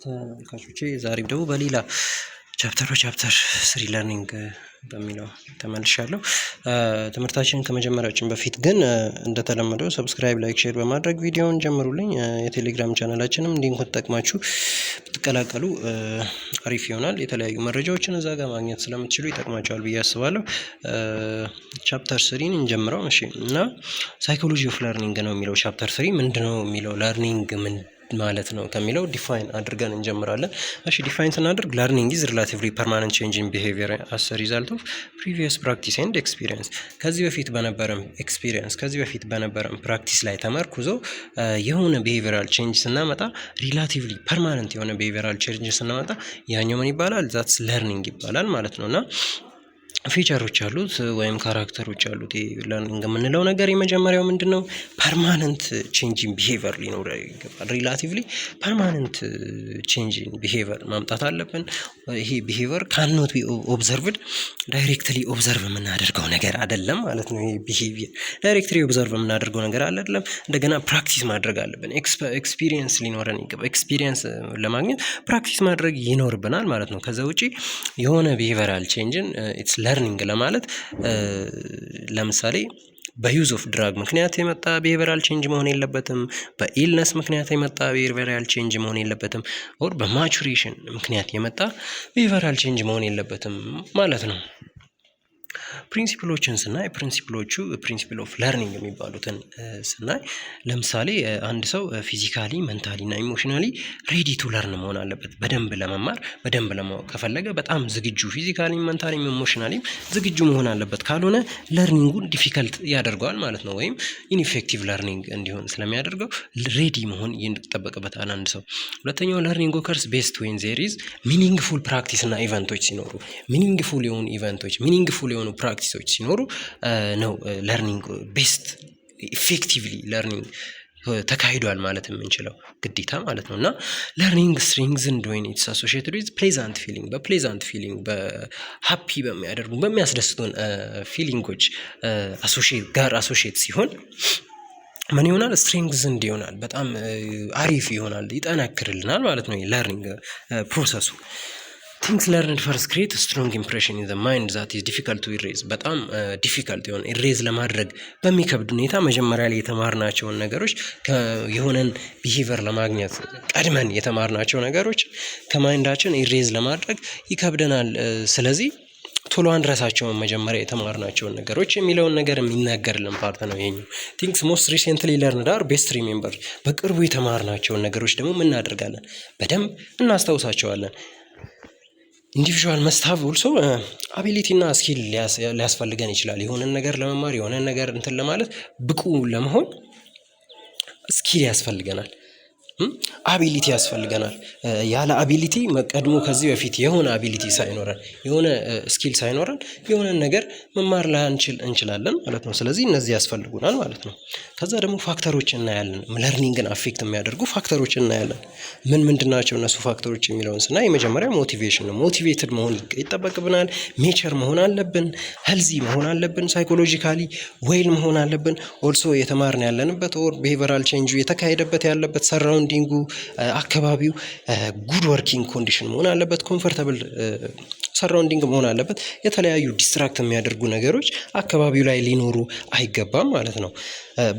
ተመልካቾቼ፣ ዛሬም ደግሞ በሌላ chapter በ chapter 3 learning በሚለው ተመልሻለሁ። ትምህርታችንን ከመጀመራችን በፊት ግን እንደተለመደው subscribe፣ like፣ share በማድረግ ቪዲዮውን ጀምሩልኝ። የቴሌግራም ቻናላችንም link ኡን ተጠቅማችሁ ብትቀላቀሉ አሪፍ ይሆናል። የተለያዩ መረጃዎችን እዛ ጋር ማግኘት ስለምትችሉ ይጠቅማችኋል ብዬ አስባለሁ። Chapter 3 ን እንጀምረው። እሺ፣ እና psychology of learning ነው የሚለው chapter 3። ምንድነው የሚለው፣ learning ምን ማለት ነው ከሚለው define አድርገን እንጀምራለን። እሺ፣ define ስናደርግ learning is relatively permanent change in behavior as result of previous practice and experience። ከዚህ በፊት በነበረን experience፣ ከዚህ በፊት በነበረን practice ላይ ተመርኩዞ የሆነ behavioral change ስናመጣ፣ relatively permanent የሆነ behavioral change ስናመጣ ያኛው ምን ይባላል? That's learning ይባላል ማለት ነው። እና feature ኦች አሉት ወይም character ኦች አሉት learning የምንለው ነገር። የመጀመሪያው ምንድን ነው? Permanent change in behavior ሊኖር ይገባል። Relatively permanent change in behavior ማምጣት አለብን። ይሄ ቢሄቨር ካኖት ቢ ኦብዘርቭድ፣ ዳይሬክትሊ ኦብዘርቭ የምናደርገው ነገር አይደለም ማለት ነው። ይሄ behavior directly observe የምናደርገው ነገር አይደለም። እንደገና practice ማድረግ አለብን። Experience ሊኖረን ይገባል። Experience ለማግኘት practice ማድረግ ይኖርብናል ማለት ነው። ከዛ ውጪ የሆነ behavioral change ን it's learning ለማለት ለምሳሌ በ use of drug ምክንያት የመጣ behavioral change መሆን የለበትም። በ illness ምክንያት የመጣ behavioral change መሆን የለበትም። Or በ maturation ምክንያት የመጣ behavioral change መሆን የለበትም ማለት ነው። Principle ኦችን ስናይ፣ principle ኦቹ principle of learning የሚባሉትን ስናይ፣ ለምሳሌ አንድ ሰው physically፣ mentally እና emotionally ready to learn መሆን አለበት። በደንብ ለመማር፣ በደንብ ለማወቅ ከፈለገ በጣም ዝግጁ፣ physically፣ mentally፣ emotionally ዝግጁ መሆን አለበት። ካልሆነ learning ኡን difficult ያደርገዋል ማለት ነው። ወይም ineffective learning እንዲሆን ስለሚያደርገው ready መሆን ይጠበቅበታል አንድ ሰው። ሁለተኛው learning occurs best when there is meaningful practice እና event ኦች ሲኖሩ፣ meaningful የሆኑ event ኦች፣ meaningful የሆኑ practice ኦች ሲኖሩ ነው learning best effectively learning ተካሂዷል ማለት የምንችለው ግዴታ ማለት ነው። እና learning strengthened when it's associated with pleasant feeling፣ በ pleasant feeling፣ በ happy በሚያደርጉ፣ በሚያስደስቱን feeling ኦች associate ጋር associate ሲሆን ምን ይሆናል? Strengthened ይሆናል፣ በጣም አሪፍ ይሆናል፣ ይጠነክርልናል ማለት ነው learning process ኡ። Things learned first create strong impression in the mind that is difficult to erase። በጣም difficult የሆነ፣ erase ለማድረግ በሚከብድ ሁኔታ መጀመሪያ ላይ የተማርናቸውን ነገሮች፣ የሆነን behavior ለማግኘት ቀድመን የተማርናቸው ነገሮች ከ mind ኣችን erase ለማድረግ ይከብደናል። ስለዚህ ቶሎ አንረሳቸውም መጀመሪያ የተማርናቸውን ነገሮች የሚለውን ነገር የሚናገርልን part ነው ይሄኛው። Things most recently learned are best remembered። በቅርቡ የተማርናቸውን ነገሮች ደግሞ ምን እናደርጋለን? በደንብ እናስታውሳቸዋለን። Individual must have also ability እና skill ሊያስፈልገን ይችላል። የሆነን ነገር ለመማር፣ የሆነን ነገር እንትን ለማለት፣ ብቁ ለመሆን skill ያስፈልገናል። Ability ያስፈልገናል። ያለ ability፣ ቀድሞ ከዚህ በፊት የሆነ ability ሳይኖረን፣ የሆነ skill ሳይኖረን የሆነን ነገር መማር ላንችል እንችላለን ማለት ነው። ስለዚህ እነዚህ ያስፈልጉናል ማለት ነው። ከዛ ደግሞ factor ኦች እናያለን፣ learning ን affect የሚያደርጉ factor ኦች እናያለን። ምን ምንድን ናቸው እነሱ factor ኦች የሚለውን ስናይ የመጀመሪያው motivation ነው። Motivated መሆን ይጠበቅብናል። Mature መሆን አለብን። Healthy መሆን አለብን። Psychologically well መሆን አለብን። Also የተማርን ያለንበት or behavioral change ኡ የተካሄደበት ያለበት surrounding ኡ፣ አካባቢው good working condition መሆን አለበት። Comfortable surrounding መሆን አለበት። የተለያዩ distract የሚያደርጉ ነገሮች አካባቢው ላይ ሊኖሩ አይገባም ማለት ነው።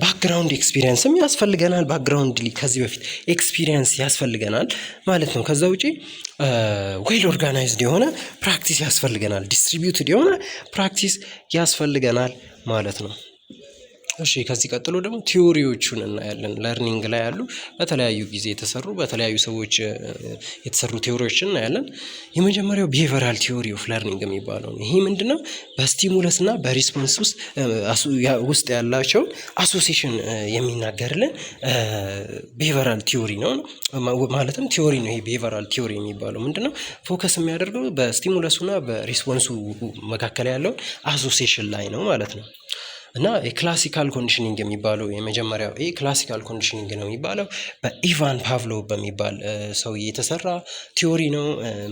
Background experience ም ያስፈልገናል። Background ከዚህ በፊት experience ያስፈልገናል ማለት ነው። ከዛ ውጪ well organized የሆነ practice ያስፈልገናል። Distributed የሆነ practice ያስፈልገናል ማለት ነው። እሺ፣ ከዚህ ቀጥሎ ደግሞ theory ዎቹን እናያለን። Learning ላይ ያሉ፣ በተለያዩ ጊዜ የተሰሩ፣ በተለያዩ ሰዎች የተሰሩ theory ዎችን እናያለን። የመጀመሪያው behavioral theory of learning የሚባለው ነው። ይሄ ምንድነው? በ stimulus እና በ response ውስጥ ያላቸውን association የሚናገርልን behavioral theory ነው። ማለትም theory ነው። ይሄ behavioral theory የሚባለው ምንድነው? Focus የሚያደርገው በ stimulus ኡ እና በ response ኡ መካከል ያለውን association ላይ ነው ማለት ነው። እና የ classical conditioning የሚባለው፣ የመጀመሪያው ይሄ classical conditioning ነው የሚባለው፣ በኢቫን ፓቭሎቭ በሚባል ሰውዬ የተሰራ theory ነው።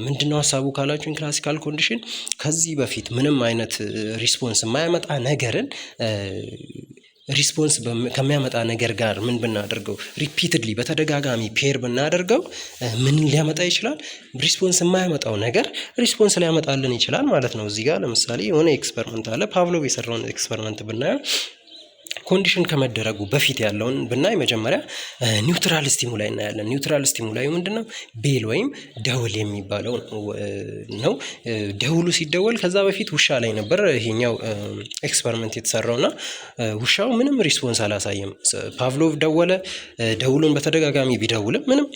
ምንድነው ሀሳቡ ካላችሁኝ፣ classical condition ከዚህ በፊት ምንም አይነት response የማያመጣ ነገርን Response ከሚያመጣ ነገር ጋር ምን ብናደርገው፣ repeatedly በተደጋጋሚ pair ብናደርገው ምን ሊያመጣ ይችላል? Response የማያመጣው ነገር response ሊያመጣልን ይችላል ማለት ነው። እዚህ ጋር ለምሳሌ የሆነ experiment አለ። ፓቭሎቭ የሰራውን experiment ብናየው፣ condition ከመደረጉ በፊት ያለውን ብናይ መጀመሪያ neutral stimuli እናያለን። Neutral stimuli ምንድነው? Bell ወይም ደውል የሚባለው ነው። ደውሉ ሲደወል ከዛ በፊት ውሻ ላይ ነበር ይሄኛው experiment የተሰራው እና ውሻው ምንም response አላሳየም። ፓቭሎቭ ደወለ፣ ደውሉን በተደጋጋሚ ቢደውልም ምንም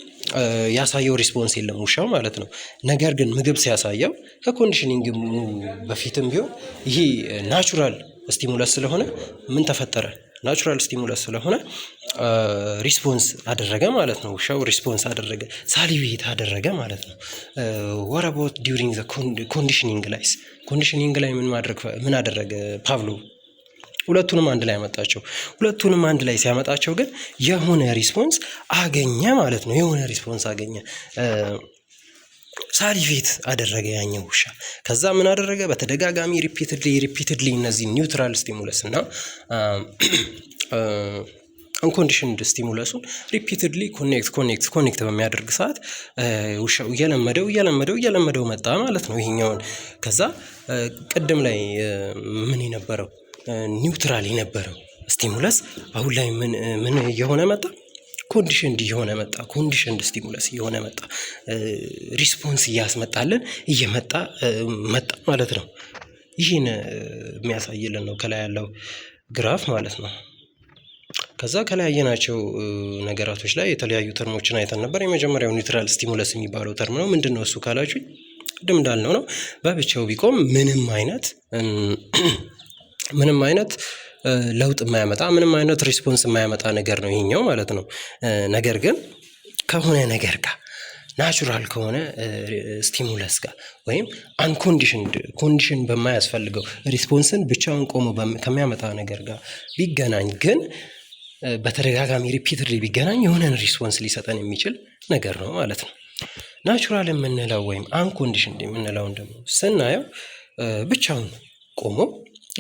ያሳየው response የለም ውሻው ማለት ነው። ነገር ግን ምግብ ሲያሳየው ከ conditioning በፊትም ቢሆን ይሄ natural stimulus ስለሆነ ምን ተፈጠረ? Natural stimulus ስለሆነ response አደረገ ማለት ነው። ውሻው response አደረገ፣ salivate አደረገ ማለት ነው። What about during the conditioning ላይስ? Conditioning ላይ ምን ማድረግ ምን አደረገ ፓቭሎቭ? ሁለቱንም አንድ ላይ አመጣቸው። ሁለቱንም አንድ ላይ ሲያመጣቸው ግን የሆነ response አገኘ ማለት ነው። የሆነ response አገኘ። Salivate አደረገ ያኛው ውሻ። ከዛ ምን አደረገ? በተደጋጋሚ repeatedly repeatedly እነዚህ neutral stimulus እና unconditioned stimulus ኡን repeatedly connect connect connect በሚያደርግ ሰዓት ውሻው እየለመደው እየለመደው እየለመደው መጣ ማለት ነው። ይሄኛውን ከዛ ቅድም ላይ ምን የነበረው፣ neutral የነበረው stimulus አሁን ላይ ምን ምን እየሆነ መጣ? Conditioned እየሆነ መጣ። Conditioned stimulus እየሆነ መጣ። Response እያስመጣልን እየመጣ መጣ ማለት ነው። ይህን የሚያሳይልን ነው ከላይ ያለው graph ማለት ነው። ከዛ ከላይ ያየናቸው ነገራቶች ላይ የተለያዩ term ኦችን አይተን ነበር። የመጀመሪያው neutral stimulus የሚባለው term ነው። ምንድነው እሱ ካላችሁኝ ቅድም እንዳልነው ነው። በብቻው ቢቆም ምንም አይነት ለውጥ የማያመጣ፣ ምንም አይነት response የማያመጣ ነገር ነው ይሄኛው ማለት ነው። ነገር ግን ከሆነ ነገር ጋር፣ natural ከሆነ stimulus ጋር ወይም unconditioned፣ condition በማያስፈልገው response ን ብቻውን ቆሞ ከሚያመጣ ነገር ጋር ቢገናኝ ግን፣ በተደጋጋሚ repeatedly ቢገናኝ የሆነን response ሊሰጠን የሚችል ነገር ነው ማለት ነው። Natural የምንለው ወይም unconditioned የምንለውን ደግሞ ስናየው ብቻውን ቆሞ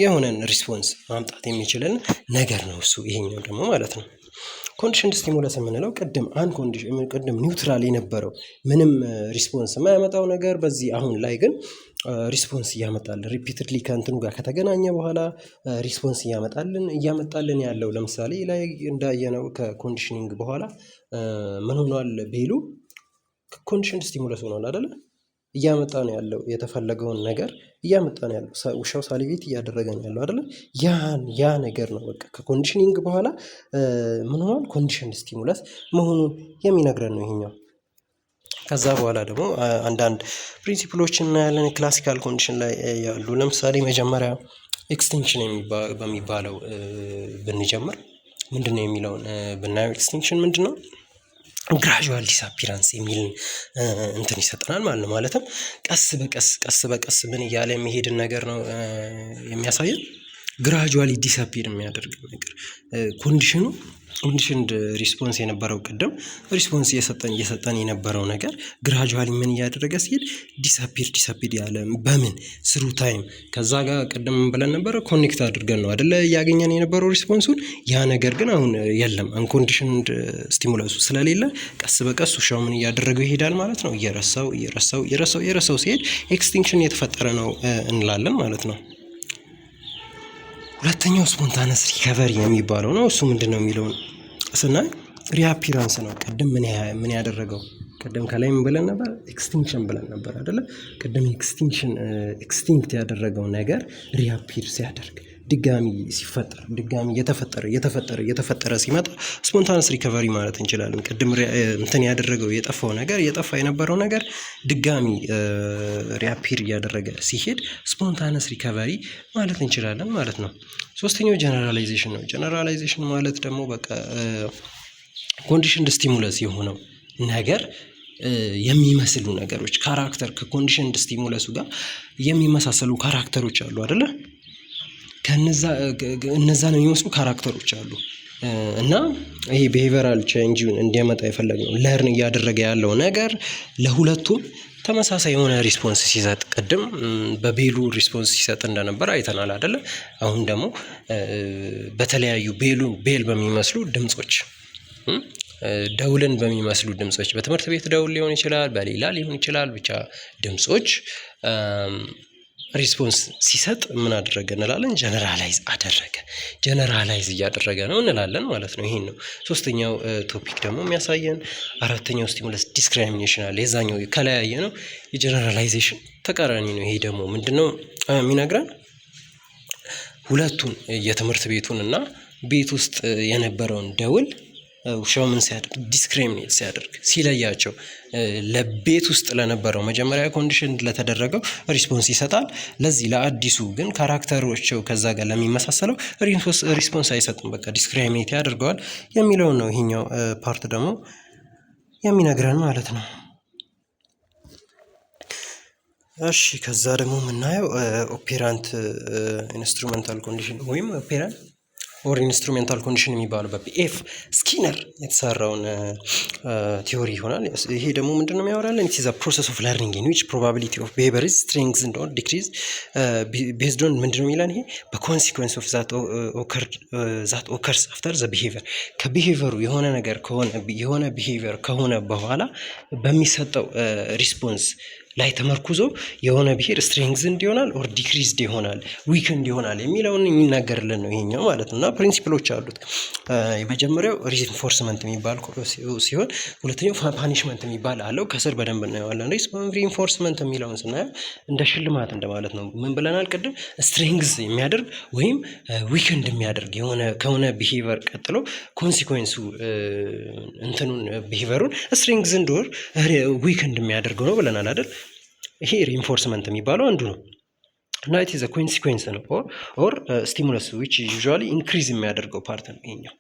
የሆነን response ማምጣት የሚችልን ነገር ነው እሱ ይሄኛው ደግሞ ማለት ነው። Conditioned stimulus የምንለው ቅድም unconditioned፣ ቅድም neutral የነበረው ምንም response የማያመጣው ነገር በዚህ አሁን ላይ ግን response እያመጣልን repeatedly ከእንትኑ ጋር ከተገናኘ በኋላ response እያመጣልን እያመጣልን ያለው፣ ለምሳሌ ላይ እንዳየነው ከ conditioning በኋላ ምን ሆኗል? Bell ኡ conditioned stimulus ሆኗል አይደለ? እያመጣ ነው ያለው፣ የተፈለገውን ነገር እያመጣ ነው ያለው። ውሻው salivate እያደረገ ነው ያለው አይደለ? ያን ያ ነገር ነው በቃ ከ conditioning በኋላ ምን ሆኗል? Conditioned stimulus መሆኑን የሚነግረን ነው ይሄኛው። ከዛ በኋላ ደግሞ አንዳንድ principle ኦችን እናያለን classical condition ላይ ያሉ። ለምሳሌ መጀመሪያ extinction በሚባለው ብንጀምር ምንድነው የሚለውን ብናየው፣ extinction ምንድነው? Gradual disappearance የሚል እንትን ይሰጠናል ማለት ነው። ማለትም ቀስ በቀስ ቀስ በቀስ ምን እያለ የሚሄድን ነገር ነው የሚያሳየን፣ gradually disappear የሚያደርግ ነገር። Condition ኑ conditioned response የነበረው፣ ቅድም response እየሰጠን እየሰጠን የነበረው ነገር gradually ምን እያደረገ ሲሄድ disappear disappear ያለ በምን through time። ከዛ ጋር ቅድም ብለን ነበረ፣ connect አድርገን ነው አይደለ እያገኘን የነበረው response ኡን? ያ ነገር ግን አሁን የለም። Unconditioned stimulus ኡ ስለሌለ ቀስ በቀስ ውሻው ምን እያደረገው ይሄዳል ማለት ነው? እየረሳው እየረሳው እየረሳው እየረሳው ሲሄድ extinction እየተፈጠረ ነው እንላለን ማለት ነው። ሁለተኛው spontaneous recovery የሚባለው ነው። እሱ ምንድነው የሚለውን ስናይ reappearance ነው። ቅድም ምን ያደረገው፣ ቅድም ከላይ ምን ብለን ነበር? Extinction ብለን ነበር አይደለ? ቅድም extinction extinct ያደረገው ነገር reappear ሲያደርግ፣ ድጋሚ ሲፈጠር፣ ድጋሚ እየተፈጠረ እየተፈጠረ እየተፈጠረ ሲመጣ spontaneous recovery ማለት እንችላለን። ቅድም እንትን ያደረገው የጠፋው ነገር፣ የጠፋ የነበረው ነገር ድጋሚ reappear እያደረገ ሲሄድ spontaneous recovery ማለት እንችላለን ማለት ነው። ሶስተኛው generalization ነው። Generalization ማለት ደግሞ በቃ conditioned stimulus የሆነው ነገር የሚመስሉ ነገሮች፣ character፣ ከ conditioned stimulus ኡ ጋር የሚመሳሰሉ character ኦች አሉ አይደለ? ከነዛ እነዛን የሚመስሉ character ኦች አሉ። እና ይሄ behavioral change እንዲያመጣ የፈለግነው learn እያደረገ ያለው ነገር ለሁለቱም ተመሳሳይ የሆነ response ሲሰጥ፣ ቅድም በ bell ኡ response ሲሰጥ እንደነበር አይተናል አይደለ? አሁን ደግሞ በተለያዩ bell ኡ bell በሚመስሉ ድምጾች፣ ደውልን በሚመስሉ ድምጾች፣ በትምህርት ቤት ደውል ሊሆን ይችላል፣ በሌላ ሊሆን ይችላል፣ ብቻ ድምጾች response ሲሰጥ ምን አደረገ እንላለን? Generalize አደረገ። Generalize እያደረገ ነው እንላለን ማለት ነው። ይሄን ነው ሶስተኛው topic ደግሞ የሚያሳየን። አራተኛው stimulus discrimination አለ። የዛኛው ከላይ ያየነው የ generalization ተቃራኒ ነው። ይሄ ደግሞ ምንድነው የሚነግረን? ሁለቱን የትምህርት ቤቱን እና ቤት ውስጥ የነበረውን ደውል ውሻው ምን ሲያደርግ፣ discriminate ሲያደርግ፣ ሲለያቸው፣ ለቤት ውስጥ ለነበረው መጀመሪያ condition ለተደረገው response ይሰጣል። ለዚህ ለአዲሱ ግን character ኦቹ ከዛ ጋር ለሚመሳሰለው response አይሰጥም። በቃ discriminate ያደርገዋል የሚለውን ነው ይሄኛው part ደግሞ የሚነግረን ማለት ነው። እሺ፣ ከዛ ደግሞ የምናየው operant instrumental condition ወይም operant or instrumental condition የሚባለው በ B.F. Skinner የተሰራውን theory ይሆናል። ይሄ ደግሞ ምንድነው የሚያወራልን? It is a process of learning in which probability of behavior is strengthened or decrease based on ምንድነው የሚለን? ይሄ በ consequence of that occurs after the behavior፣ ከ behavior ኡ የሆነ ነገር ከሆነ፣ የሆነ behavior ከሆነ በኋላ በሚሰጠው response ላይ ተመርኩዞ የሆነ behavior strengthened ይሆናል or decreased ይሆናል፣ weakened ይሆናል የሚለውን የሚናገርልን ነው ይሄኛው ማለት ነው። እና principle ኦች አሉት። የመጀመሪያው reinforcement የሚባል ሲሆን ሁለተኛው punishment የሚባል አለው። ከስር በደንብ እናየዋለን። Reinforcement የሚለውን ስናየው እንደ ሽልማት እንደማለት ነው። ምን ብለናል ቅድም? Strength የሚያደርግ ወይም weakened የሚያደርግ የሆነ ከሆነ behavior ቀጥሎ consequence ኡ እንትኑን behavior ኡን strengthened or weakened የሚያደርገው ነው ብለናል አይደል? ይሄ reinforcement የሚባለው አንዱ ነው። እና it is consequence ነው or stimulus which usually increase የሚያደርገው part ነው ይሄኛው።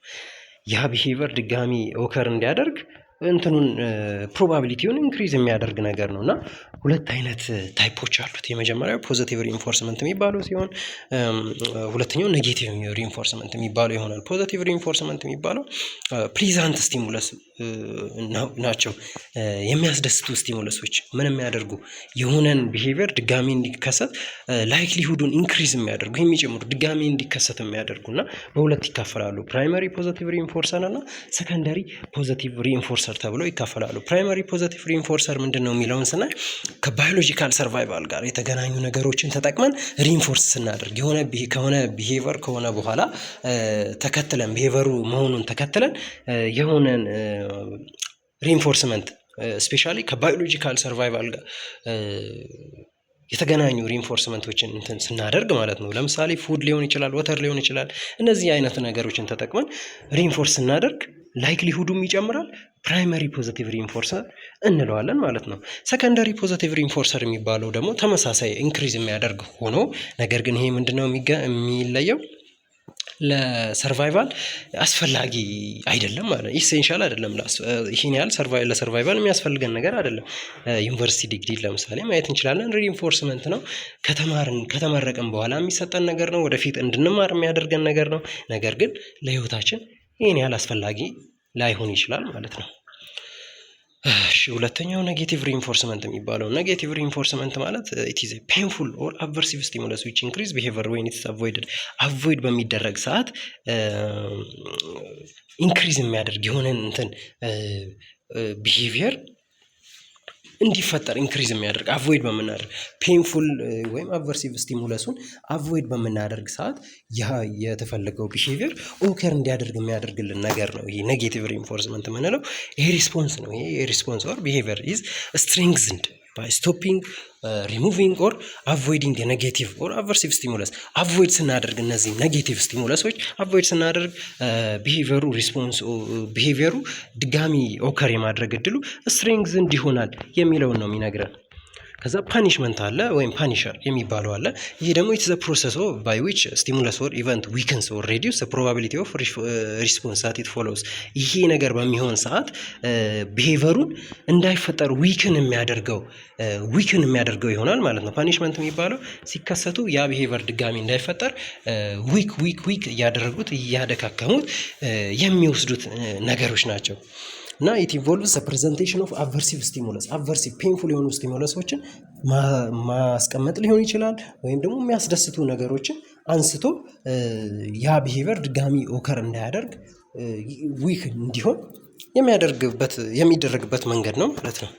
ያ behavior ድጋሚ occur እንዲያደርግ እንትኑን probability ውን increase የሚያደርግ ነገር ነው። እና ሁለት አይነት type ኦች አሉት። የመጀመሪያው positive reinforcement የሚባለው ሲሆን ሁለተኛው negative reinforcement የሚባለው ይሆናል። Positive reinforcement የሚባለው pleasant stimulus ናቸው። የሚያስደስቱ stimulus ኦች ምን የሚያደርጉ፣ የሆነን behavior ድጋሚ እንዲከሰት likelihood ኡን increase የሚያደርጉ፣ የሚጨምሩ፣ ድጋሚ እንዲከሰት የሚያደርጉ። እና በሁለት ይካፈላሉ። Primary positive reinforcer እና secondary positive reinforcer ተብለው ይካፈላሉ። Primary positive reinforcer ምንድን ነው የሚለውን ስናይ ከ biological survival ጋር የተገናኙ ነገሮችን ተጠቅመን reinforce ስናደርግ፣ የሆነ ከሆነ behavior ከሆነ በኋላ ተከትለን፣ behavior ኡ መሆኑን ተከትለን የሆነን reinforcement፣ especially ከ biological survival ጋር የተገናኙ reinforcement ኦችን እንትን ስናደርግ ማለት ነው። ለምሳሌ food ሊሆን ይችላል፣ water ሊሆን ይችላል። እነዚህ አይነት ነገሮችን ተጠቅመን reinforce ስናደርግ likelihood ኡም ይጨምራል። Primary positive reinforcer እንለዋለን ማለት ነው። Secondary positive reinforcer የሚባለው ደግሞ ተመሳሳይ increase የሚያደርግ ሆኖ ነገር ግን ይሄ ምንድነው የሚለየው? ለ survival አስፈላጊ አይደለም ማለት ነው። Essential አይደለም። ይሄን ያህል ለ survival የሚያስፈልገን ነገር አይደለም። ዩኒቨርሲቲ ዲግሪ ለምሳሌ ማየት እንችላለን። Reinforcement ነው። ከተማርን ከተመረቅን በኋላ የሚሰጠን ነገር ነው። ወደፊት እንድንማር የሚያደርገን ነገር ነው። ነገር ግን ለህይወታችን ይሄን ያህል አስፈላጊ ላይሆን ይችላል ማለት ነው። እሺ፣ ሁለተኛው negative reinforcement የሚባለው። Negative reinforcement ማለት it is painful or aversive stimulus which increase behavior when it's avoided። Avoid በሚደረግ ሰዓት increase የሚያደርግ፣ የሆነን እንትን behavior እንዲፈጠር increase የሚያደርግ፣ avoid በምናደርግ፣ painful ወይም aversive stimulus ኡን avoid በምናደርግ ሰዓት ያ የተፈለገው behavior occur እንዲያደርግ የሚያደርግልን ነገር ነው። ይሄ negative reinforcement የምንለው ይሄ response ነው። ይሄ response or behavior is strengthened ባይ ስቶፒንግ፣ ሪሙቪንግ ኦር አቮይዲንግ ኔጌቲቭ ኦር አቨርሲቭ ስቲሙለስ። አቮይድ ስናደርግ፣ እነዚህ negative stimulus ኦች avoid ስናደርግ behavior ኡ response behavior ኡ ድጋሚ occur የማድረግ እድሉ strengthened ይሆናል የሚለውን ነው የሚነግረን። ከዛ punishment አለ ወይም punisher የሚባለው አለ። ይሄ ደግሞ it's process of by which stimulus or event weakens or reduce probability of response that it follows። ይሄ ነገር በሚሆን ሰዓት behavior ኡን እንዳይፈጠር weaken የሚያደርገው ይሆናል ማለት ነው። Punishment የሚባለው ሲከሰቱ ያ behavior ድጋሚ እንዳይፈጠር weak weak weak እያደረጉት፣ እያደካከሙት የሚወስዱት ነገሮች ናቸው። እና it involves presentation of aversive stimulus፣ aversive painful የሆኑ stimulus ኦችን ማስቀመጥ ሊሆን ይችላል፣ ወይም ደግሞ የሚያስደስቱ ነገሮችን አንስቶ ያ behavior ድጋሚ occur እንዳያደርግ፣ weak እንዲሆን የሚያደርግበት የሚደረግበት መንገድ ነው ማለት ነው።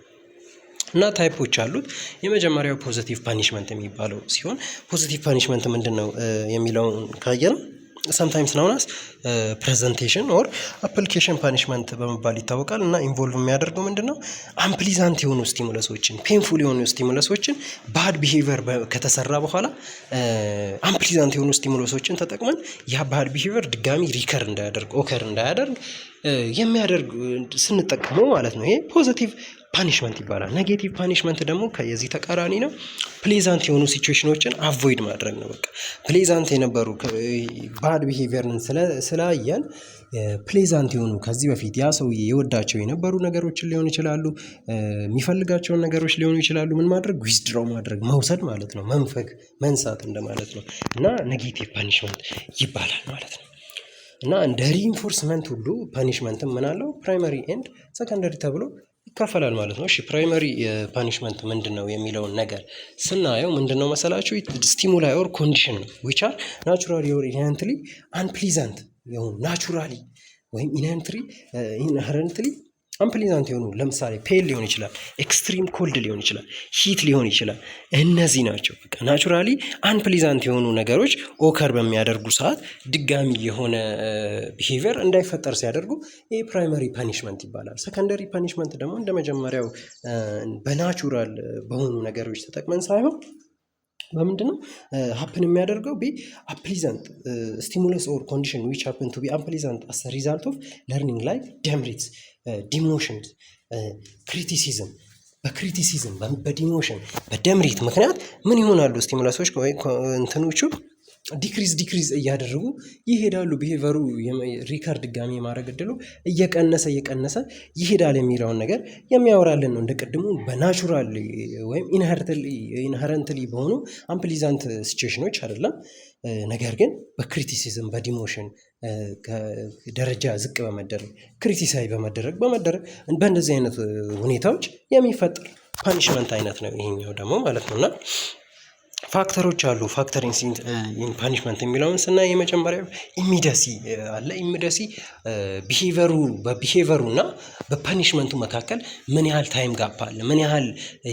እና type ኦች አሉት። የመጀመሪያው positive punishment የሚባለው ሲሆን positive punishment ምንድነው የሚለውን ካየን sometimes known as presentation or application punishment በመባል ይታወቃል። እና involve የሚያደርገው ምንድነው? Unpleasant የሆኑ stimulus ኦችን፣ painful የሆኑ stimulus ኦችን bad behavior ከተሰራ በኋላ unpleasant የሆኑ stimulus ኦችን ተጠቅመን ያ bad behavior ድጋሚ recur እንዳያደርግ፣ occur እንዳያደርግ የሚያደርግ ስንጠቀመው ማለት ነው። ይሄ positive punishment ይባላል። Negative punishment ደግሞ የዚህ ተቃራኒ ነው። Pleasant የሆኑ situation ኦችን avoid ማድረግ ነው። በቃ pleasant የነበሩ bad behavior ን ስላየን pleasant የሆኑ፣ ከዚህ በፊት ያ ሰውዬ የወዳቸው የነበሩ ነገሮችን ሊሆን ይችላሉ፣ የሚፈልጋቸውን ነገሮች ሊሆኑ ይችላሉ። ምን ማድረግ? Withdraw ማድረግ፣ መውሰድ ማለት ነው። መንፈግ፣ መንሳት እንደማለት ነው። እና negative punishment ይባላል ማለት ነው። እና እንደ reinforcement ሁሉ punishment ም ምን አለው? Primary and secondary ተብሎ ይከፈላል ማለት ነው። እሺ፣ primary punishment ምንድነው የሚለውን ነገር ስናየው ምንድነው መሰላችሁ? Stimuli or condition ነው which are naturally or inherently unpleasant የሆኑ፣ naturally ወይም inherently unpleasant የሆኑ፣ ለምሳሌ pain ሊሆን ይችላል፣ extreme cold ሊሆን ይችላል፣ heat ሊሆን ይችላል። እነዚህ ናቸው። በቃ naturally unpleasant የሆኑ ነገሮች occur በሚያደርጉ ሰዓት ድጋሚ የሆነ behavior እንዳይፈጠር ሲያደርጉ ይሄ primary punishment ይባላል። Secondary punishment ደግሞ እንደ መጀመሪያው በ natural በሆኑ ነገሮች ተጠቅመን ሳይሆን በምንድነው happen የሚያደርገው? Be unpleasant stimulus or condition which happen to be unpleasant as result of learning, like demerits, demotions, criticism። በ criticism፣ በ demotion፣ በ demerit ምክንያት ምን ይሆናሉ? Stimulus ኦች ወይ እንትኖቹ decrease decrease እያደረጉ ይሄዳሉ። Behavior ኡ recur ድጋሚ የማድረግ እድሉ እየቀነሰ እየቀነሰ ይሄዳል የሚለውን ነገር የሚያወራልን ነው። እንደ ቅድሙ በ natural ወይም inherently በሆኑ unpleasant situation ኦች አይደለም። ነገር ግን በ criticism፣ በ demotion፣ ደረጃ ዝቅ በመደረግ፣ criticize በመደረግ በእንደዚህ አይነት ሁኔታዎች የሚፈጠር punishment አይነት ነው ይሄኛው ደግሞ ማለት ነው። እና factor ኦች አሉ። Factor in punishment የሚለውን ስናይ የመጀመሪያው immediacy አለ። Immediacy behavior ኡ በ behavior ኡ እና በ punishment ኡ መካከል ምን ያህል time gap አለ፣ ምን ያህል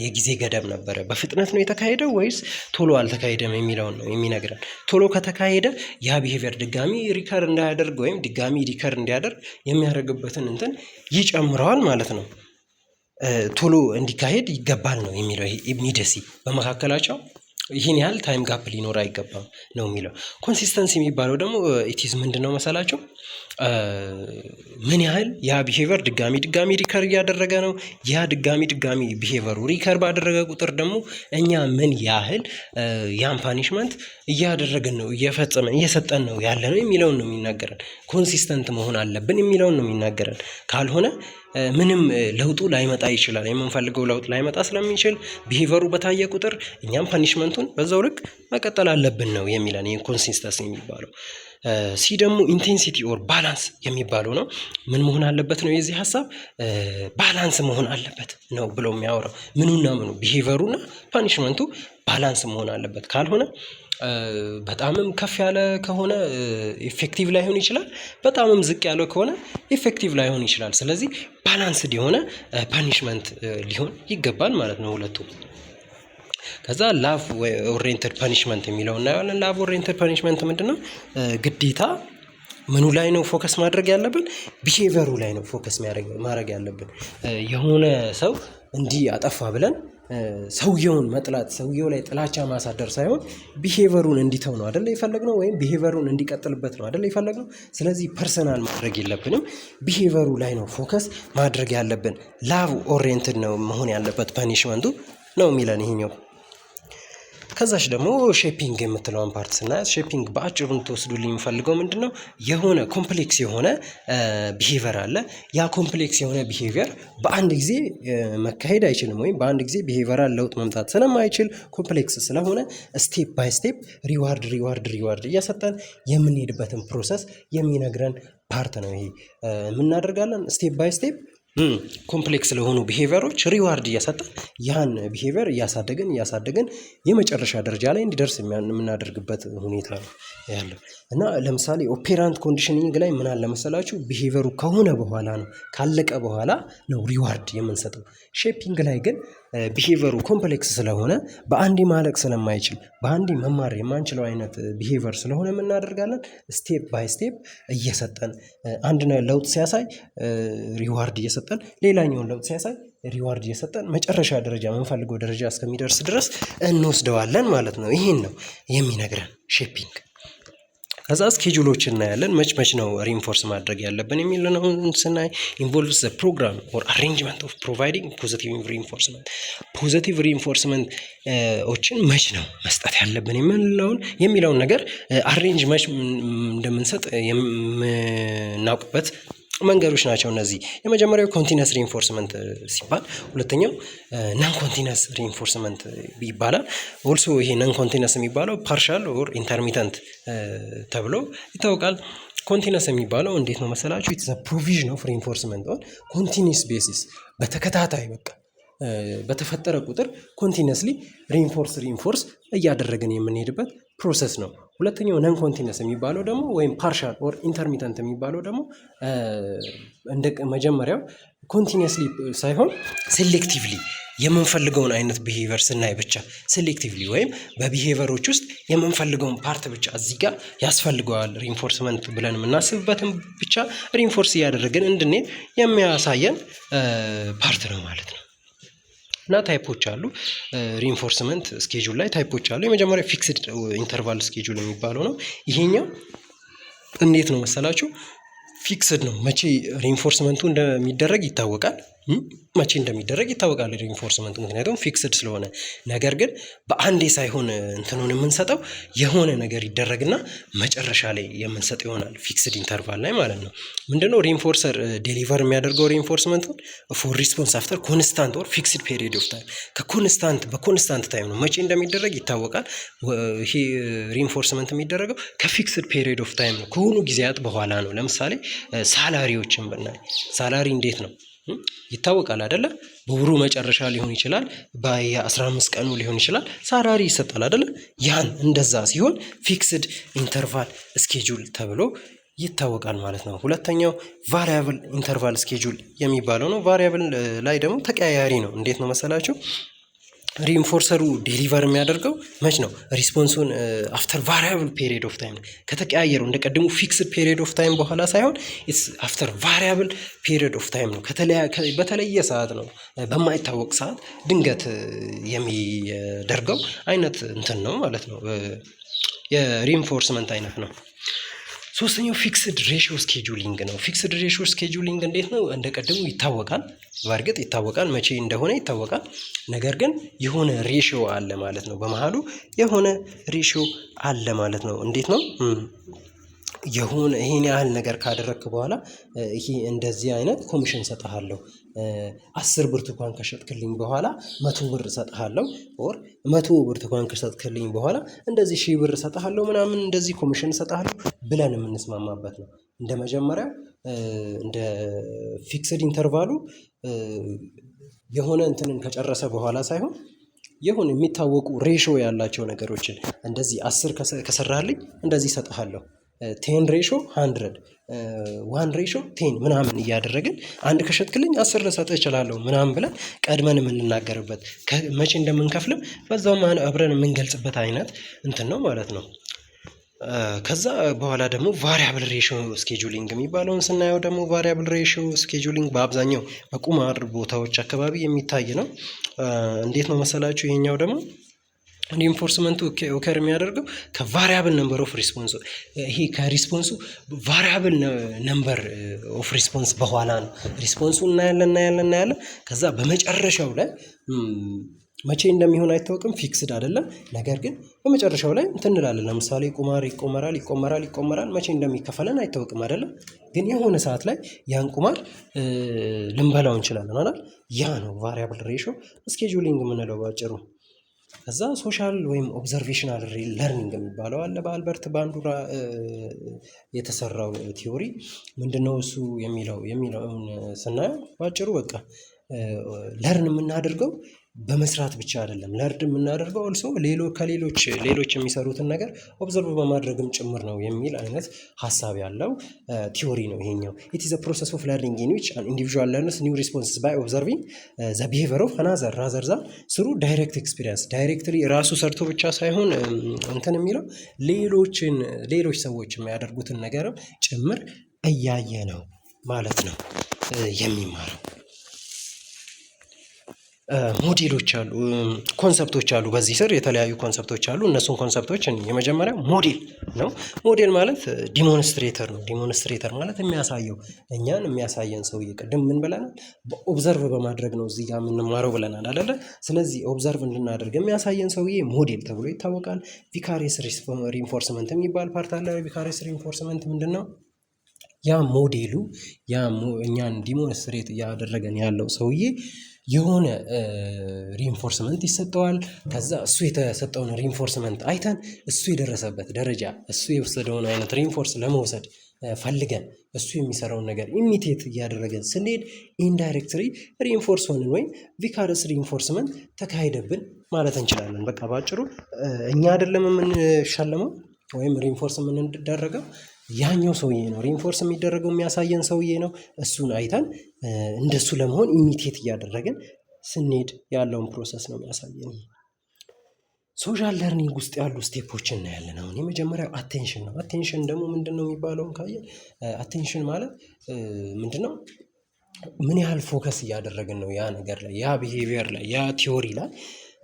የጊዜ ገደብ ነበረ፣ በፍጥነት ነው የተካሄደው ወይስ ቶሎ አልተካሄደም የሚለውን ነው የሚነግረን። ቶሎ ከተካሄደ ያ behavior ድጋሚ recur እንዳያደርግ ወይም ድጋሚ recur እንዲያደርግ የሚያደርግበትን እንትን ይጨምረዋል ማለት ነው። ቶሎ እንዲካሄድ ይገባል ነው የሚለው። ይሄ immediacy በመካከላቸው ይህን ያህል time gap ሊኖር አይገባም ነው የሚለው። Consistency የሚባለው ደግሞ it's ምንድነው መሰላችሁ? ምን ያህል ያ behavior ድጋሚ ድጋሚ recur እያደረገ ነው። ያ ድጋሚ ድጋሚ behavior ኡ recur ባደረገ ቁጥር ደግሞ እኛ ምን ያህል ያን punishment እያደረግን ነው፣ እየፈጸመን እየሰጠን ነው ያለነው የሚለውን ነው የሚናገረን። Consistent መሆን አለብን የሚለውን ነው የሚናገረን። ካልሆነ ምንም ለውጡ ላይመጣ ይችላል። የምንፈልገው ለውጥ ላይመጣ ስለሚችል behavior ኡ በታየ ቁጥር እኛም punishment ኡን በዛው ልክ መቀጠል አለብን ነው የሚለን ይሄ consistency የሚባለው። C ደግሞ intensity or balance የሚባለው ነው። ምን መሆን አለበት ነው የዚህ ሀሳብ? Balance መሆን አለበት ነው ብሎ የሚያወራው። ምኑና ምኑ? Behavior ኡና punishment ኡ balance መሆን አለበት። ካልሆነ በጣምም ከፍ ያለ ከሆነ effective ላይሆን ይችላል። በጣምም ዝቅ ያለ ከሆነ effective ላይሆን ይችላል። ስለዚህ balanced የሆነ punishment ሊሆን ይገባል ማለት ነው ሁለቱ። ከዛ love oriented punishment የሚለው እናየዋለን። Love oriented punishment ምንድነው? ግዴታ ምኑ ላይ ነው focus ማድረግ ያለብን? Behavior ኡ ላይ ነው focus ማድረግ ያለብን። የሆነ ሰው እንዲህ አጠፋ ብለን ሰውየውን መጥላት፣ ሰውየው ላይ ጥላቻ ማሳደር ሳይሆን behavior ኡን እንዲተው ነው አይደለ የፈለግነው፣ ወይም behavior ኡን እንዲቀጥልበት ነው አይደለ የፈለግነው። ስለዚህ personal ማድረግ የለብንም፣ behavior ኡ ላይ ነው focus ማድረግ ያለብን። Love oriented ነው መሆን ያለበት punishment ኡ። ነው የሚለን ይሄኛው። ከዛች ደግሞ shaping የምትለውን part ስናያት፣ shaping በአጭሩ እንድትወስዱልኝ የምፈልገው ምንድን ነው? የሆነ complex የሆነ behavior አለ። ያ complex የሆነ behavior በአንድ ጊዜ መካሄድ አይችልም፣ ወይም በአንድ ጊዜ behavioral ለውጥ መምጣት ስለማይችል፣ complex ስለሆነ step by step reward, reward, reward እየሰጠን የምንሄድበትን process የሚነግረን part ነው። ይሄ የምናደርጋለን step by step complex ለሆኑ behavior ኦች reward እየሰጠን፣ ያን behavior እያሳደግን እያሳደግን የመጨረሻ ደረጃ ላይ እንዲደርስ የምናደርግበት ሁኔታ ነው ያለው። እና ለምሳሌ operant conditioning ላይ ምን አለ መሰላችሁ? Behavior ኡ ከሆነ በኋላ ነው፣ ካለቀ በኋላ ነው reward የምንሰጠው። Shaping ላይ ግን behavior ኡ complex ስለሆነ፣ በአንዴ ማለቅ ስለማይችል፣ በአንዴ መማር የማንችለው አይነት behavior ስለሆነ የምናደርጋለን step by step እየሰጠን፣ አንድ ለውጥ ሲያሳይ reward እየሰጠን፣ ሌላኛውን ለውጥ ሲያሳይ reward እየሰጠን፣ መጨረሻ ደረጃ የምንፈልገው ደረጃ እስከሚደርስ ድረስ እንወስደዋለን ማለት ነው። ይሄን ነው የሚነግረን shaping። ከዛ schedule ኦች እናያለን። መች መች ነው reinforce ማድረግ ያለብን የሚለውን ስናይ involves the program or arrangement of providing positive reinforcement። Positive reinforcement ኦችን መች ነው መስጠት ያለብን የሚለውን ነገር arrange መች እንደምንሰጥ የምናውቅበት መንገዶች ናቸው እነዚህ። የመጀመሪያው continuous reinforcement ሲባል ሁለተኛው non continuous reinforcement ይባላል። Also ይሄ non continuous የሚባለው partial or intermittent ተብሎ ይታወቃል። Continuous የሚባለው እንዴት ነው መሰላችሁ? It's provision of reinforcement on continuous basis፣ በተከታታይ በቃ በተፈጠረ ቁጥር continuously reinforce reinforce እያደረግን የምንሄድበት process ነው። ሁለተኛው non continuous የሚባለው ደግሞ ወይም partial or intermittent የሚባለው ደግሞ እንደ መጀመሪያው continuously ሳይሆን selectively የምንፈልገውን አይነት behavior ስናይ ብቻ፣ selectively ወይም በ behavior ኦች ውስጥ የምንፈልገውን part ብቻ፣ እዚህ ጋር ያስፈልገዋል reinforcement ብለን የምናስብበትን ብቻ reinforce እያደረግን እንድንሄድ የሚያሳየን part ነው ማለት ነው። እና type ኦች አሉ። Reinforcement schedule ላይ type ኦች አሉ። የመጀመሪያው fixed interval schedule የሚባለው ነው። ይሄኛው እንዴት ነው መሰላችሁ? Fixed ነው። መቼ reinforcement ኡ እንደሚደረግ ይታወቃል። መቼ እንደሚደረግ ይታወቃል reinforcement ኡ፣ ምክንያቱም fixed ስለሆነ። ነገር ግን በአንዴ ሳይሆን እንትኑን የምንሰጠው፣ የሆነ ነገር ይደረግና መጨረሻ ላይ የምንሰጥ ይሆናል፣ fixed interval ላይ ማለት ነው። ምንድነው? Reinforcer deliver የሚያደርገው reinforcement ኡን for response after constant or fixed period of time፣ ከ constant በ constant time ነው። መቼ እንደሚደረግ ይታወቃል። ይሄ reinforcement የሚደረገው ከ fixed period of time ነው፣ ከሆኑ ጊዜያት በኋላ ነው። ለምሳሌ salary ዎችን ብናይ salary እንዴት ነው ይታወቃል አይደለ? በወሩ መጨረሻ ሊሆን ይችላል፣ በየ15 ቀኑ ሊሆን ይችላል። Salary ይሰጣል አይደለ? ያን እንደዛ ሲሆን fixed interval schedule ተብሎ ይታወቃል ማለት ነው። ሁለተኛው variable interval schedule የሚባለው ነው። Variable ላይ ደግሞ ተቀያያሪ ነው። እንዴት ነው መሰላችሁ? Reinforcer ኡ deliver የሚያደርገው መች ነው? Response ኡን after variable period of time፣ ከተቀያየሩ እንደ ቀድሙ fixed period of time በኋላ ሳይሆን it's after variable period of time ነው። በተለየ ሰዓት ነው፣ በማይታወቅ ሰዓት ድንገት የሚደርገው አይነት እንትን ነው ማለት ነው። የ reinforcement አይነት ነው። ሶስተኛው fixed ratio scheduling ነው። Fixed ratio scheduling እንዴት ነው? እንደ ቀድሙ ይታወቃል። በእርግጥ ይታወቃል፣ መቼ እንደሆነ ይታወቃል። ነገር ግን የሆነ ratio አለ ማለት ነው። በመሃሉ የሆነ ratio አለ ማለት ነው። እንዴት ነው? የሆነ ይሄን ያህል ነገር ካደረግክ በኋላ ይሄ እንደዚህ አይነት ኮሚሽን እሰጥሃለሁ። 10 ብርቱካን ከሸጥክልኝ በኋላ 100 ብር እሰጥሃለሁ፣ or 100 ብርቱካን ከሸጥክልኝ በኋላ እንደዚህ 1000 ብር እሰጥሃለሁ ምናምን፣ እንደዚህ ኮሚሽን እሰጥሃለሁ ብለን የምንስማማበት ነው። እንደ መጀመሪያ እንደ fixed interval ኡ የሆነ እንትንን ከጨረሰ በኋላ ሳይሆን የሆነ የሚታወቁ ratio ያላቸው ነገሮችን፣ እንደዚህ 10 ከሰራህልኝ እንደዚህ እሰጥሃለሁ፣ 10 ratio 100፣ 1 ratio 10 ምናምን እያደረግን፣ አንድ ከሸጥክልኝ 10 ልሰጥህ እችላለሁ ምናምን ብለን ቀድመን የምንናገርበት፣ መቼ እንደምንከፍልም በዛውም አብረን የምንገልጽበት አይነት እንትን ነው ማለት ነው። ከዛ በኋላ ደግሞ variable ratio scheduling የሚባለውን ስናየው ደግሞ variable ratio scheduling በአብዛኛው በቁማር ቦታዎች አካባቢ የሚታይ ነው። እንዴት ነው መሰላችሁ? ይሄኛው ደግሞ reinforcement ኡ occur የሚያደርገው ከ variable number of response፣ ይሄ ከ response ኡ variable number of response በኋላ ነው። Response ኡ እናያለን፣ እናያለን፣ እናያለን፣ ከዛ በመጨረሻው ላይ መቼ እንደሚሆን አይታወቅም፣ fixed አይደለም። ነገር ግን በመጨረሻው ላይ እንትን እንላለን። ለምሳሌ ቁማር ይቆመራል፣ ይቆመራል፣ ይቆመራል፣ መቼ እንደሚከፈለን አይታወቅም አይደለም። ግን የሆነ ሰዓት ላይ ያን ቁማር ልንበላው እንችላለን አይደል? ያ ነው variable ratio scheduling የምንለው ባጭሩ። ከዛ social ወይም observational learning የሚባለው አለ፣ በአልበርት ባንዱራ የተሰራው theory። ምንድነው እሱ የሚለውን ስናየው በአጭሩ በቃ learn የምናደርገው በመስራት ብቻ አይደለም። Learn የምናደርገው also ሌሎ ከሌሎች ሌሎች የሚሰሩትን ነገር observe በማድረግም ጭምር ነው የሚል አይነት ሀሳብ ያለው theory ነው ይሄኛው። It is a process of learning in which an individual learns new responses by observing the behavior of another rather than through direct experience። Directly ራሱ ሰርቶ ብቻ ሳይሆን እንትን የሚለው ሌሎችን ሌሎች ሰዎች የሚያደርጉትን ነገርም ጭምር እያየ ነው ማለት ነው የሚማረው። ሞዴሎች አሉ፣ concept ኦች አሉ። በዚህ ስር የተለያዩ concept ኦች አሉ። እነሱን concept ኦች የመጀመሪያው ሞዴል ነው። ሞዴል ማለት demonstrator ነው። Demonstrator ማለት የሚያሳየው፣ እኛን የሚያሳየን ሰውዬ። ቅድም ምን ብለናል? Observe በማድረግ ነው እዚህ ጋር የምንማረው ብለናል አይደለ? ስለዚህ observe እንድናደርግ የሚያሳየን ሰውዬ ሞዴል ተብሎ ይታወቃል። Vicarious reinforcement የሚባል part አለ። Vicarious reinforcement ምንድነው? ያ ሞዴሉ፣ ያ እኛን demonstrate እያደረገን ያለው ሰውዬ የሆነ reinforcement ይሰጠዋል። ከዛ እሱ የተሰጠውን reinforcement አይተን እሱ የደረሰበት ደረጃ፣ እሱ የወሰደውን አይነት reinforce ለመውሰድ ፈልገን እሱ የሚሰራውን ነገር imitate እያደረገን ስንሄድ indirectly reinforce ሆንን ወይም vicarious reinforcement ተካሄደብን ማለት እንችላለን። በቃ በአጭሩ እኛ አይደለም የምንሸለመው ወይም reinforce የምንደረገው፣ ያኛው ሰውዬ ነው reinforce የሚደረገው፣ የሚያሳየን ሰውዬ ነው። እሱን አይተን እንደሱ ለመሆን imitate እያደረግን ስንሄድ ያለውን process ነው የሚያሳየን። Social learning ውስጥ ያሉ step ኦችን እናያለን። አሁን የመጀመሪያው attention ነው። Attention ደግሞ ምንድነው የሚባለውን ካየን attention ማለት ምንድነው? ምን ያህል focus እያደረግን ነው ያ ነገር ላይ፣ ያ behavior ላይ፣ ያ theory ላይ፣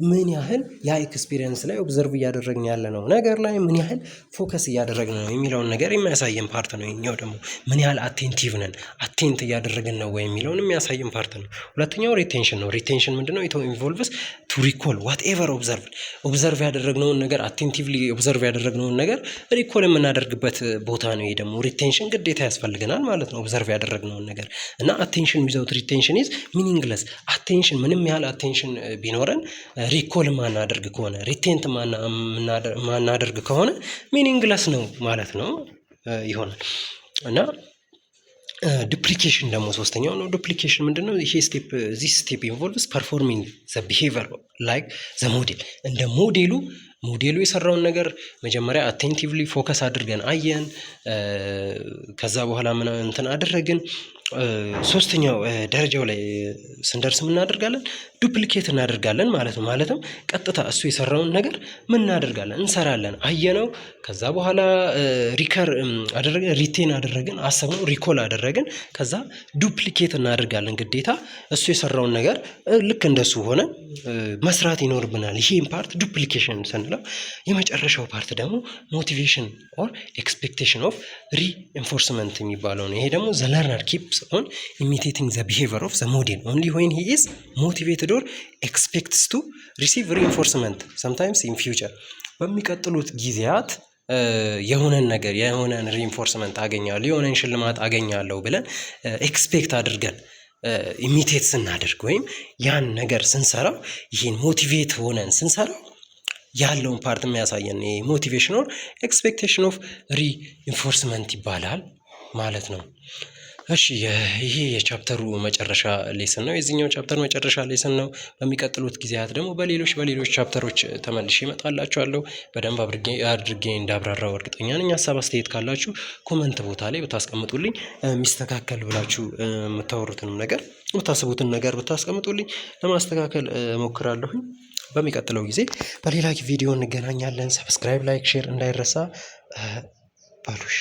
ምን ያህል ያ experience ላይ፣ observe እያደረግን ያለነው ነገር ላይ ምን ያህል focus እያደረግን ነው የሚለውን ነገር የሚያሳየን part ነው። ይሄኛው ደግሞ ምን ያህል attentive ነን፣ attent እያደረግን ነው ወይ የሚለውን የሚያሳየን part ነው። ሁለተኛው retention ነው። Retention ምንድነው? It involves to recall whatever observed። Observe ያደረግነውን ነገር፣ attentively observe ያደረግነውን ነገር recall የምናደርግበት ቦታ ነው። ይሄ ደግሞ retention ግዴታ ያስፈልገናል ማለት ነው። Observe ያደረግነውን ነገር እና attention without retention is meaningless። Attention ምንም ያህል attention ቢኖረን recall ማናደርግ ከሆነ፣ retain ማናደርግ ከሆነ meaningless ነው ማለት ነው ይሆናል። እና duplication ደግሞ ሶስተኛው ነው። Duplication ምንድነው? ይሄ step this step involves performing the behavior like the model። እንደ ሞዴሉ የሰራውን ነገር መጀመሪያ attentively focus አድርገን አየን። ከዛ በኋላ ምን እንትን አደረግን። ሶስተኛው ደረጃው ላይ ስንደርስ ምን እናደርጋለን? Duplicate እናደርጋለን ማለት ነው። ማለትም ቀጥታ እሱ የሰራውን ነገር ምን እናደርጋለን? እንሰራለን። አየነው፣ ከዛ በኋላ recur አደረግን፣ retain አደረግን፣ አሰብነው፣ recall አደረግን፣ ከዛ duplicate እናደርጋለን። ግዴታ እሱ የሰራውን ነገር ልክ እንደሱ ሆነ መስራት ይኖርብናል። ይሄን part duplication ስንለው፣ የመጨረሻው part ደግሞ motivation or expectation of reinforcement የሚባለው ነው። ይሄ ደግሞ the learner keeps on imitating the behavior of the model only when he is motivated or expects to receive reinforcement sometimes in future። በሚቀጥሉት ጊዜያት የሆነን ነገር፣ የሆነን reinforcement አገኛለሁ፣ የሆነን ሽልማት አገኛለሁ ብለን expect አድርገን imitate ስናደርግ ወይም ያን ነገር ስንሰራው፣ ይሄን motivate ሆነን ስንሰራው ያለውን part የሚያሳየን motivation or expectation of reinforcement ይባላል ማለት ነው። እሺ፣ ይሄ የ chapter ኡ መጨረሻ lesson ነው፣ የዚህኛው chapter መጨረሻ lesson ነው። በሚቀጥሉት ጊዜያት ደግሞ በሌሎች chapter ኦች ተመልሼ እመጣላችኋለሁ። በደንብ አድርጌ እንዳብራራው እርግጠኛ ነኝ። ሀሳብ አስተያየት ካላችሁ comment ቦታ ላይ ብታስቀምጡልኝ፣ የሚስተካከል ብላችሁ የምታወሩትንም ነገር፣ የምታስቡትን ነገር ብታስቀምጡልኝ ለማስተካከል እሞክራለሁኝ። በሚቀጥለው ጊዜ በሌላ ቪዲዮ እንገናኛለን። Subscribe፣ like፣ share እንዳይረሳ። ባሉሽ።